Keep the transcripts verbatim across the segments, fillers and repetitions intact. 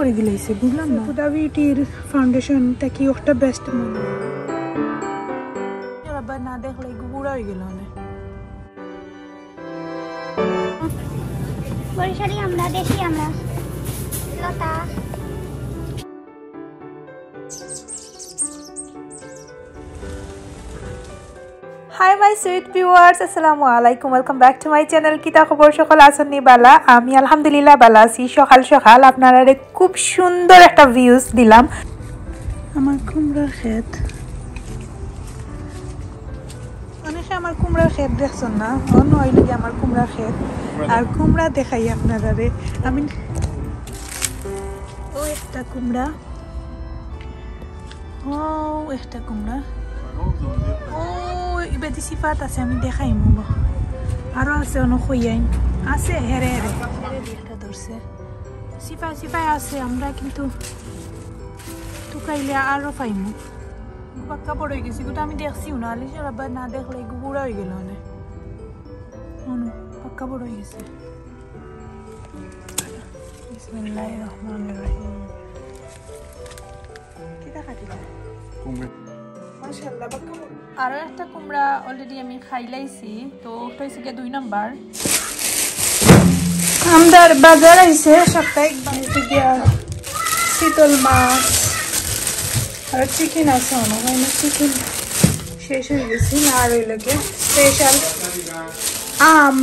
করে দিলাইছে, বুঝলাম না। হুদা বিউটির ফাউন্ডেশন থাকি একটা বেস্ট মনে হয়। আবার না দেখলে বুড়া হয়ে গেল অনেক। বরিশালি আমরা, দেশি আমরা। লতা। Hi my sweet viewers, আসসালামু আলাইকুম, welcome back to my channel। কিতা খবর, সকল আছইন নি বালা? আমি আলহামদুলিল্লাহ বালা আছি। সকাল সকাল আপনারারে খুব সুন্দর একটা ভিউজ দিলাম। আমার কুমড়ার ক্ষেত, অনেকে আমার কুমড়ার ক্ষেত দেখছইন না, অন্য হইল কি আমার কুমড়ার ক্ষেত। আর কুমড়া দেখাই আপনারারে আমি। ও একটা কুমড়া, ও একটা কুমড়া, ও ইবাদি সিফাত আছে, আমি দেখাইমু বা। আরো আছে অনেক কইয়াইন আছে, হেরে হেরে। হেরে দি একটা ধরছে, সিফাই সিফাই আছে, আমরা কিন্তু তুকাইলে আরো পাইমু। পাক্কা বড় হয়ে গেছে, কিন্তু আমি দেখছিও না, আলিশার আব্বা না দেখলে এগু বুড়া হয়ে গেল অনেক। হুম, পাক্কা বড় হয়ে গেছে। বিসমিল্লাহির রহমানির রহিম। কিতা কাটিলা? কুমড়া। মাশাআল্লাহ, বাক্কা বড়। আরো একটা কুমড়া already আমি খাইলাইছি, তো ওটা হইছে গিয়া দুই নাম্বার। আমরার বাজার আইছে সাপ্তাহিক বাজার গিয়া চিতল মাছ আর চিকেন আছে, আমার মানে চিকেন শেষ হয়ে গেছে, না আর হইল গিয়া স্পেশাল আম।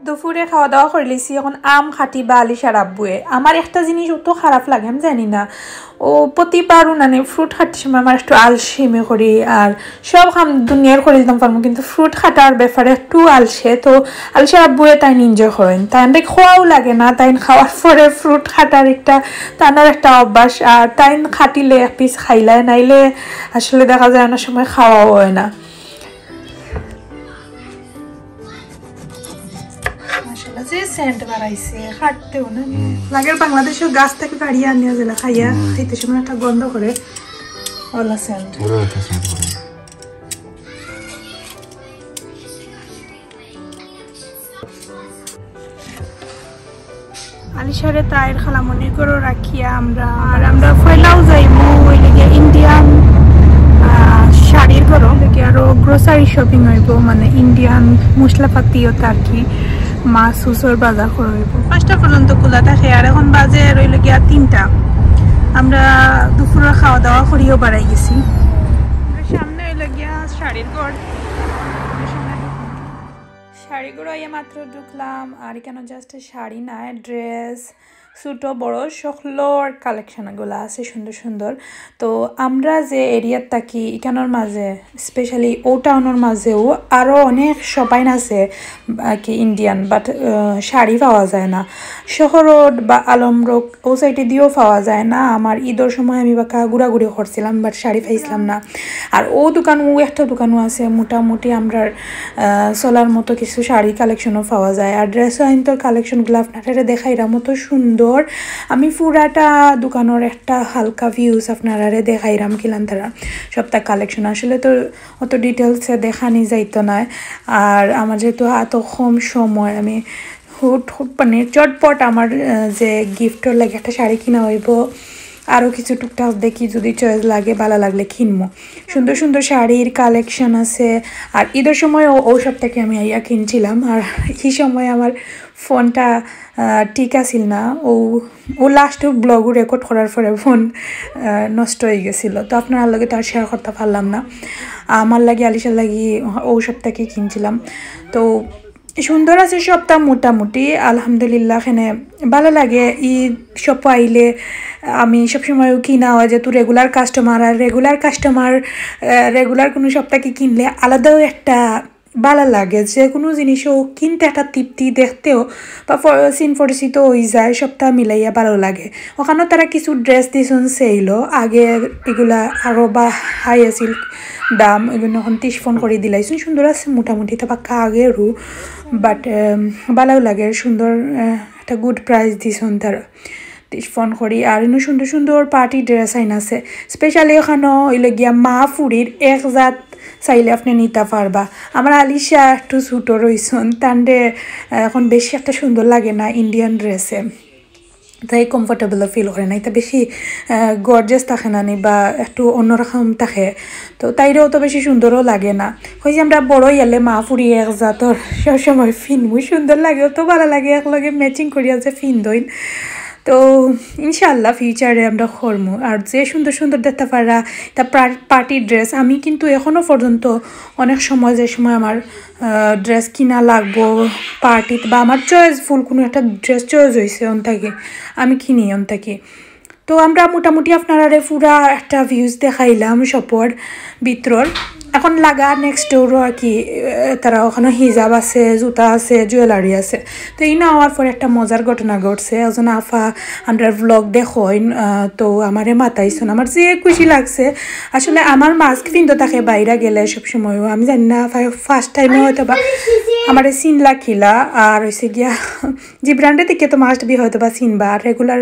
দুপুরে খাওয়া দাওয়া করিলিছি, এখন আম খাটি বা আলিশার আব্বুয়ে। আমার একটা জিনিস অত খারাপ লাগে, আমি জানি না, ও প্রতিবার উনানে ফ্রুট খাটির সময় আমার একটু আলসেমি করি, আর সব কাম দুনিয়ার করি দিতাম পারমু, কিন্তু ফ্রুট খাটার ব্যাপারে একটু আলসে। তো আলিশার আব্বুয়ে তাইন এনজয় করেন, তাইন খোয়াও লাগে না, তাইন খাওয়ার পরে ফ্রুট খাটার একটা তানার একটা অভ্যাস, আর তাইন খাটিলে এক পিস খাইলায়, নাইলে আসলে দেখা যায় অনেক সময় খাওয়াও হয় না। মাশাআল্লাহ, যে সেন্ট বাড়াইছে, খাটতেও না। হুম। লাগের বাংলাদেশর গাছ থাকি পাড়িয়া আনিয়া যেলা খাইয়া, হুম। খাইতে সময় একটা গন্ধ করে, ওলা সেন্ট। ওরা একটা সেন্ট করে। আলিশারে তাইর খালামণির ঘরো রাখিয়া আমরা, আর আমরা পয়লাও যাইমু ওই লেগে ইন্ডিয়ান, আহ, শাড়ির ঘরো। লেগে আরো গ্রোসারি শপিং হইব, মানে ইন্ডিয়ান মশলাপাতি ও তার কি মাছ উসর বাজার করা হইব। পাঁচটা পর্যন্ত খোলা থাকে, আর এখন বাজে আর হইল গিয়া তিনটা। আমরা দুপুরের খাওয়া দাওয়া করিও বাড়াই গেছি। সামনে হইল গিয়া শাড়ির ঘর। শাড়িগুলো এই মাত্র ঢুকলাম, আর এখানে জাস্ট শাড়ি নায়, ড্রেস, ছোট বড় সকলর কালেকশনগুলো আছে সুন্দর সুন্দর। তো আমরা যে এরিয়াত থাকি, এখানোর মাঝে, স্পেশালি ও টাউনর মাঝেও আরও অনেক শপাইন আছে, আর কি ইন্ডিয়ান, বাট শাড়ি পাওয়া যায় না। শহরত বা আলমরোড ও সাইডে দিয়েও পাওয়া যায় না। আমার ঈদর সময় আমি বাক্কা ঘুরাঘুরি করছিলাম, বাট শাড়ি পাইছিলাম না। আর ও দোকান, ও একটা দোকানও আছে, মোটামুটি আমরার, আহ, চলার মতো কিছু শাড়ি কালেকশনও পাওয়া যায়। আর ড্রেস আইন তো কালেকশনগুলো আপনারা দেখাইরাম, অত সুন্দর। আমি পুরাটা দোকানর একটা হালকা ভিউজ আপনারারে দেখাইরাম, কিলান তারা সবটা কালেকশন। আসলে তো অত ডিটেলসে দেখানি যাইতো না। আর আমার যেহেতু এত কম সময়, আমি হুট হুট মানে চটপট আমার, আহ, যে গিফটর লাগে একটা শাড়ি কিনা হইব, আরও কিছু টুকটাক দেখি, যদি চয়েস লাগে, ভালো লাগলে কিনবো। সুন্দর সুন্দর শাড়ির কালেকশন আছে। আর ঈদর সময় ও, ও সব থেকে আমি আইয়া কিনছিলাম। আর এই সময় আমার ফোনটা, আহ, ঠিক আছিল না, ও, ও লাস্ট ব্লগ রেকর্ড করার পরে ফোন, আহ, নষ্ট হয়ে গেছিল, তো আপনার লগে তো আর শেয়ার করতে পারলাম না। আমার লাগি, আলিশার লাগি ও সব থেকে কিনছিলাম। তো সুন্দর আছে সবটা মোটামুটি, আলহামদুলিল্লাহ। এখানে ভালো লাগে, ই শপ আইলে আমি সবসময় কিনা হয়, যেহেতু রেগুলার কাস্টমার, আর রেগুলার কাস্টমার, রেগুলার কোনো শপ থেকে কিনলে আলাদাও একটা ভালো লাগে। যে কোনো জিনিসও কিনতে একটা তৃপ্তি, দেখতেও বা ফ-, চিন পরিচিত হয়ে যায়, সবটা মিলাইয়া ভালো লাগে। ওখানেও তারা কিছু ড্রেস দিছইন সেলও, আগে এগুলা আরও বা হাই আছিল দাম, এগুলো এখন তিরিশ পন করে দিলাইছইন। সুন্দর আছে মোটামুটি, তা বাক্কা আগেরও, বাট ভালো লাগে, সুন্দর, আহ, একটা গুড প্রাইস দিছইন তারা, তিরিশ পন করি। আর এনে সুন্দর সুন্দর পার্টি ড্রেস আইন আছে, স্পেশালি ওখানে হইল গিয়া মা ফুড়ির এক জাত চাইলে আপনে নিতা পারবা। আমার আলিশা একটু ছোট রইছইন, তানরে, আহ, এখন বেশি একটা সুন্দর লাগে না ইন্ডিয়ান ড্রেসে, তাই কমফোর্টেবল ফিল করে না। ইতা বেশি, আহ, গর্জিয়াস থাকে না নি বা একটু অন্যরকম থাকে, তো তাইরে অত বেশি সুন্দরও লাগে না। কইছি আমরা বড় ইয়ালে মা ফুরি এক জাতর, সবসময় ফিনমু সুন্দর লাগে, অত ভালা লাগে, একলগে ম্যাচিং করিয়া যে ফিনদইন। তো ইনশাআল্লাহ ফিউচারে আমরা করমু। আর যে সুন্দর সুন্দর দেখতা পারা, তা পার্টি ড্রেস, আমি কিন্তু এখনো পর্যন্ত অনেক সময়, যে সময় আমার, আহ, ড্রেস কিনা লাগবো পার্টিত, বা আমার চয়েসফুল কোনো একটা ড্রেস চয়েস হইছে অন থাকি, আমি কিনি অন থাকি। তো আমরা মোটামুটি আপনারারে পুরা একটা ভিউজ দেখাইলাম শপর ভিতরর। এখন লাগা নেক্সট ডোরও আর কি, আহ, তারা ওখানে হিজাব আছে, জুতা আছে, জুয়েলারি আছে। তো এই না হওয়ার পর একটা মজার ঘটনা ঘটছে। একজন আফা আমরার ব্লগ দেখইন, আহ, তো আমারে মাতাইছইন, আমার যে খুশি লাগছে। আসলে আমার মাস্ক ফিন্দা থাকে বাইরে গেলে সব সময়, আমি জানি না, ফার্স্ট টাইমে হয়তো বা আমারে চিনলা কিলা, আর হইছে গিয়া জিবরানরে দেখে তো মাস্ট বি হয়তো বা চিনবা, আর রেগুলার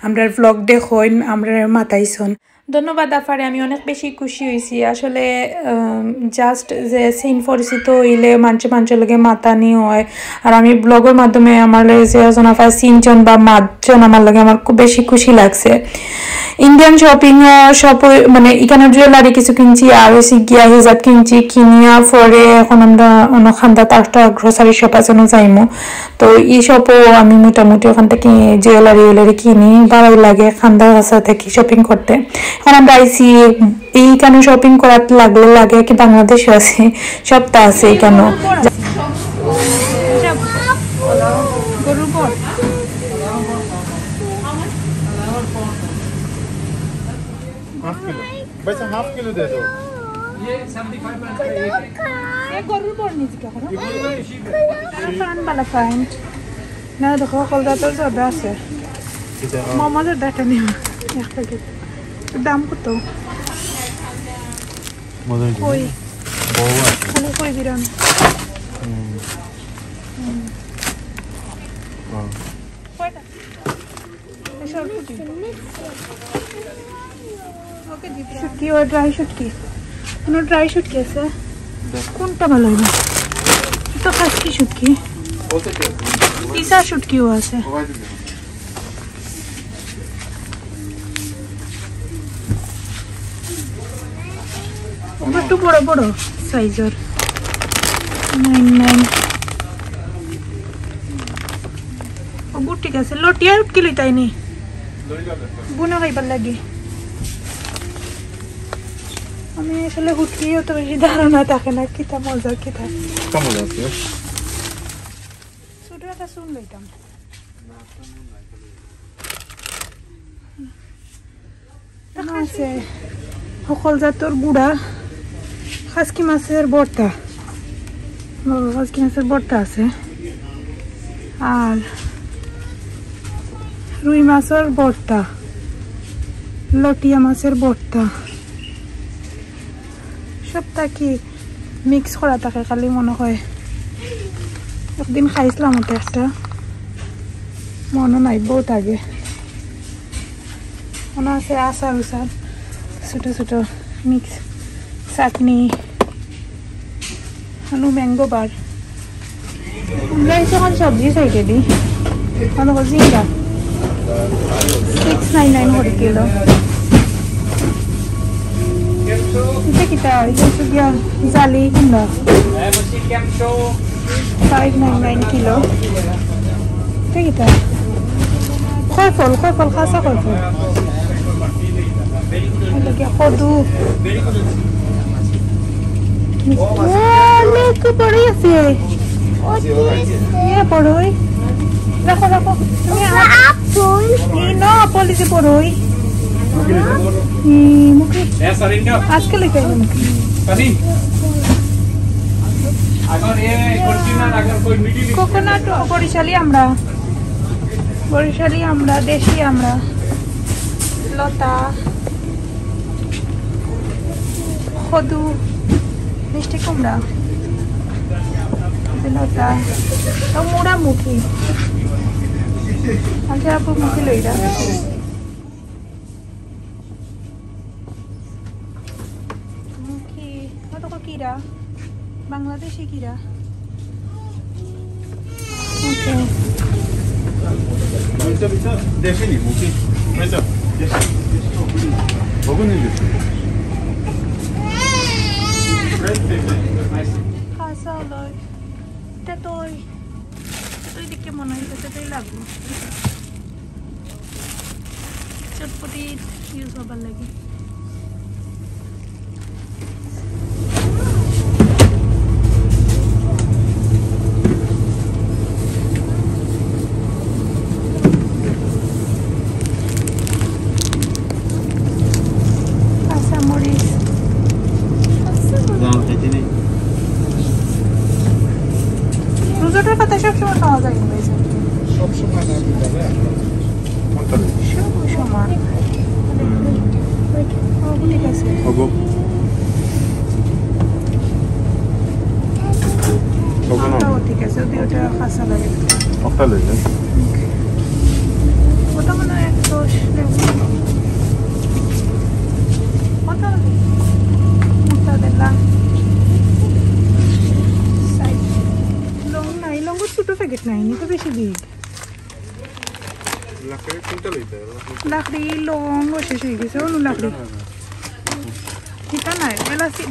আমরার ব্লগ দেখইন, আমরারে মাতাইছইন। ধন্যবাদ আফারে, আমি অনেক বেশি খুশি হইছি। আসলে, আম, জাস্ট যে চিন পরিচিত হইলে মানষে মানষর লগে মাতানি হয়, আর আমি ব্লগর মাধ্যমে আমার লগে যে একজন আফা চিনছইন বা মাতছইন আমার লগে, আমার খুব বেশি খুশি লাগছে। ইন্ডিয়ান শপিং শপ, মানে, এখানে জুয়েলারি কিছু কিনছি, আর হইছে গিয়া হিজাব কিনছি, কিনিয়া পরে এখন আমরা অন্য খান্দাত একটা গ্রোসারি শপ আছে, ওনো যাইমু। তো এই শপও আমি মোটামুটি ওখান থেকে জুয়েলারি উয়েলারি কিনি, ভালোই লাগে, খান্দা কাছা থেকে শপিং করতে। এখন আমরা আইছি এইখানে শপিং করার লাগলে লাগে কি বাংলাদেশে আছে, সবটা আছে এখানে। গরুর পর। Half kilo. ভাই, হাফ কিলো দে তো। এ গরুর পর নিচে কি করো? ফান বালা ফান। না, দেখো, কলকাতার জর্দা আছে। এটা, আহ, মামা জর্দা একটা নিও। এক প্যাকেট। দাম কত? মজা হয়েছে। কই? বড় আছে। খালি কই দিলাম। হুম। হুম। হুম। কয়টা? এই সরপুটি। শুটকি ও ড্রাই শুটকি। কোনো ড্রাই শুটকি আছে? দেখ। কোনটা ভালো হইব? তো খাসকি শুটকি। পিসা শুটকিও আছে। ওটা একটু বড় বড় সাইজর। Nine nine. ও, বুট ঠিক আছে। লটিয়া উটকি লইতাই নি? বুনা খাইবার লাগি। আমি আসলে হুটকিও তো বেশি ধারণা থাকে না, কিতা মজা, কিতা। কেমন আছে? ছোট একটা চুন লইতাম। এখানো আছে সকল জাতর গুড়া, খাসকি মাছের ভর্তা, খাসকি মাছের ভর্তা আছে, আর রুই মাছের ভর্তা, লটিয়া মাছের ভর্তা। সবটা কি মিক্স করা থাকে, খালি মনে হয় একদিন খাইছিলাম ওটা একটা, মনে নাই, বহুত আগে। মনে আছে আচার উচার, ছোট ছোট মিক্স চাটনি, আলু ম্যাঙ্গো বার। আমরা এই সময় সবজি খাই কেডি, মানে ঝিঙ্গা। সিক্স নাইন নাইন করে কিলো। এটা কিতা? এটা হচ্ছে গিয়া জালি কুমড়া। Five nine nine kilo. এটা কিতা? কয় ফল, কয় ফল, খাসা কয় ফল। এটা গিয়া কদু। ও, অনেক বড়ই আছে। ইয়ে বড়ই। রাখো, রাখো। তুমি আ-, এই না, পলিসি বড়ই। ই, মুখে। আজকে লইতে হবে মুখে। কোকোনাট, বরিশালি আমড়া। বরিশালি আমড়া, দেশি আমড়া। লতা। কদু, মিষ্টি কুমড়া, লতা, তো মুড়ামুখি। আচ্ছা, আপু, মুখে লইরা। মুখি, কত ও কিরা? বাংলাদেশি কিরা? ওকে। খাসা হলো। তেতই। তেতই দেখে মনে হইতেছে তেতই লাগবো। চটপটি ইউজ হবার লাগে। কাঁচামরিচ। ঝাল খাইতে নেই। রোজাটার পাতা সবসময় খাওয়া যায় না, এই যে। সবসময় না, আমি তবে একটা। কোনটা নেই? সব সময়। হুম। ও, ঠিক আছে। হবো। হবো না। ওটাও ঠিক আছে, ওটা, ওটা কাঁচা লাগে। ওটা লই যাই। ওটা মনে হয় একশো আশি লেবু। কত? মোটা দিলাম। সাইজ। লং নাই, লংর ছোট প্যাকেট নাই, নি তো বেশি big। লাকড়ি কোনটা লইতে হবে? লাকড়ি লং শেষ হয়ে গেছে, অনু লাকড়ি। এটা নাই, এলাচি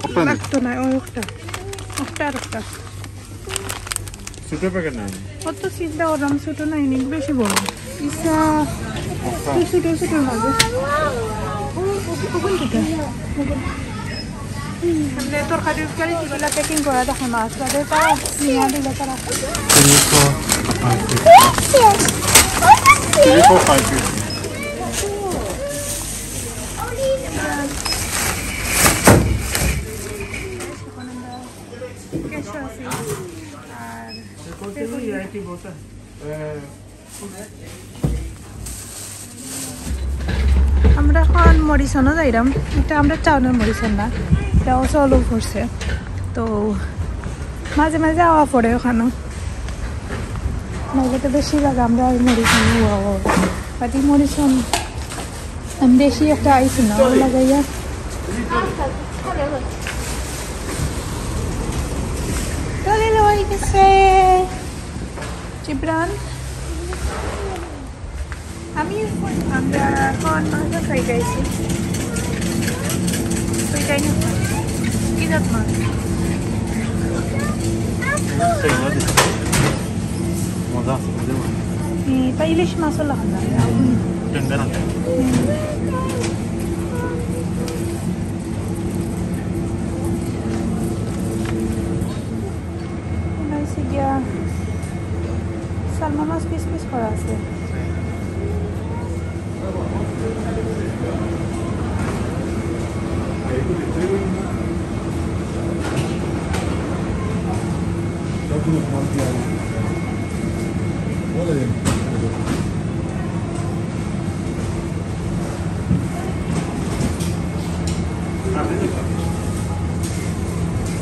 ওটা নাই। লাগতো না, ওই একটা। একটা আর একটা। ছোট প্যাকেট নাই। কত চিন্তা করলাম, ছোট নাই নি, বেশি বড়। ইসা, ওটা। এই ছোট ছোট মাঝে। ও, ও, ওখান থেকে। সামনে তরকারি উরকারি কিগুলা প্যাকিং করা দেখো না, আসলে তা নিয়ে দিলে তারা। Three four five fifty. Three four five fifty. আর আমরা এখন মরিসনও যাইরাম। এটা আমরা টাউনের মরিসন না, এটা অবশ্য অল পড়ছে। তো মাঝে মাঝে আওয়া পড়ে ওখানো, নাইলে তো বেশিরভাগ আমরা ওই মরিসন। বাট এই মরিসন আমি বেশি একটা আইছি না, ওই লাগাইয়া। চলে যাওয়া হয়ে গেছে। জিবরান, আমি, আমরা এখন মাংস খাই গাইছি। তুই খাই না? কি জাত মাছ? মজা আছে, বুঝলি? হুম, তা ইলিশ মাছও লাগানো লাগে। হুম। মনে হইছে গিয়া সালমা মাছ পিস পিস করা আছে।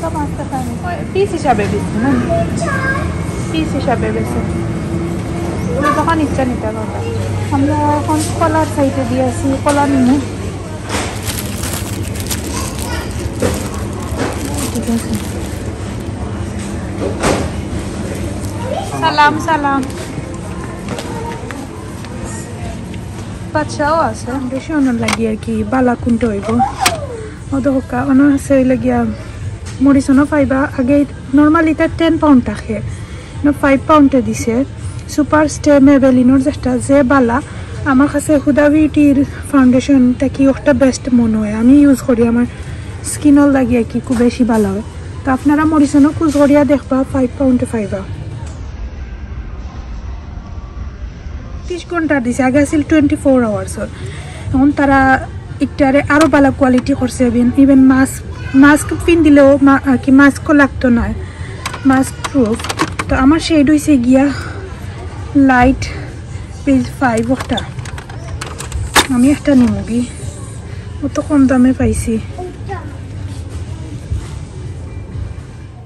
তো মাছটা খাই না। পিস হিসাবে বেশি না? পিস হিসাবে বেশি। ওরা তখন ইচ্ছা নিতে পারবে। আমরা এখন কলার সাইডে দিয়ে আসি, কলা নিয়ে। ঠিক আছে। সালাম, সালাম। বাচ্চাও আছে। বেশি অন্য লাগে আর কি, বালা কোনটা হইব। ও তো হোকা, অন্য আছে হইলে গিয়া মরিসনও পাইবা। আগে normally এটা টেন পাউন্ড থাকে, না ফাইভ পাউন্ডে দিছে। সুপার স্টে মেবেলিনর যেটা যে বালা, আমার কাছে হুদা বিউটির ফাউন্ডেশনটা কি একটা বেস্ট মনে হয়, আমি ইউজ করি, আমার স্কিনর লাগি আর কি খুব বেশি ভালো হয়। তো আপনারা মরিসনও খুঁজ করিয়া দেখবা, ফাইভ পাউন্ডে পাইবা। তিরিশ ঘন্টা দিছে, আগে আছিল টোয়েন্টি ফোর আওয়ার্সর। এখন তারা একটারে আরো ভালো কোয়ালিটি করছে, ইভেন, ইভেন মাস্ক, মাস্ক পিন্দিলেও মা-, আর কি মাস্কও লাগতো না, মাস্ক প্রুফ। তো আমার শেড হইছে গিয়া লাইট পেজ ফাইভ ওটা, আমি একটা নিমুগি, অত কম দামে পাইছি।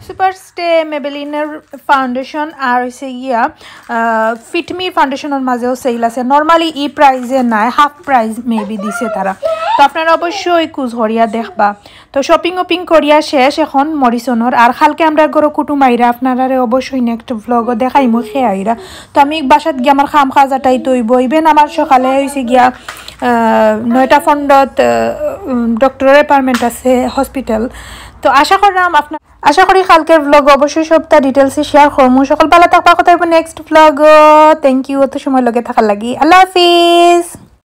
সুপার স্টে মেবেলিনের ফাউন্ডেশন আর হইছে গিয়া, আহ, ফিটমির ফাউন্ডেশনের মাঝেও সেল আছে। নরমালি ই প্রাইসে নাই, হাফ প্রাইস মেবি দিছে তারা। তো আপনারা অবশ্যই কুজ করিয়া দেখবা। তো শপিং ওপিং করিয়া শেষ এখন মরিসনর। আর কালকে আমরা ঘরো কুটুম আইরা, আপনারারে অবশ্যই নেক্সট ব্লগও দেখাইমু খে আইরা। তো আমি বাসাত গিয়া আমার কাম কাজ আটাইতে অইবো। ইভেন আমার সকালে অইছে গিয়া আহ, নয়টা পনেরোত ডক্টরর অ্যাপয়েন্টমেন্ট আছে হসপিটাল। তো আশা করলাম আপনার আশা করি কালকের ব্লগ অবশ্যই সবটা ডিটেলসে শেয়ার করমু। সকল ভালা থাকবা, কথা অইবো নেক্সট ব্লগ। থ্যাংক ইউ অত সময় লগে থাকার লাগি। আল্লাহ হাফিজ।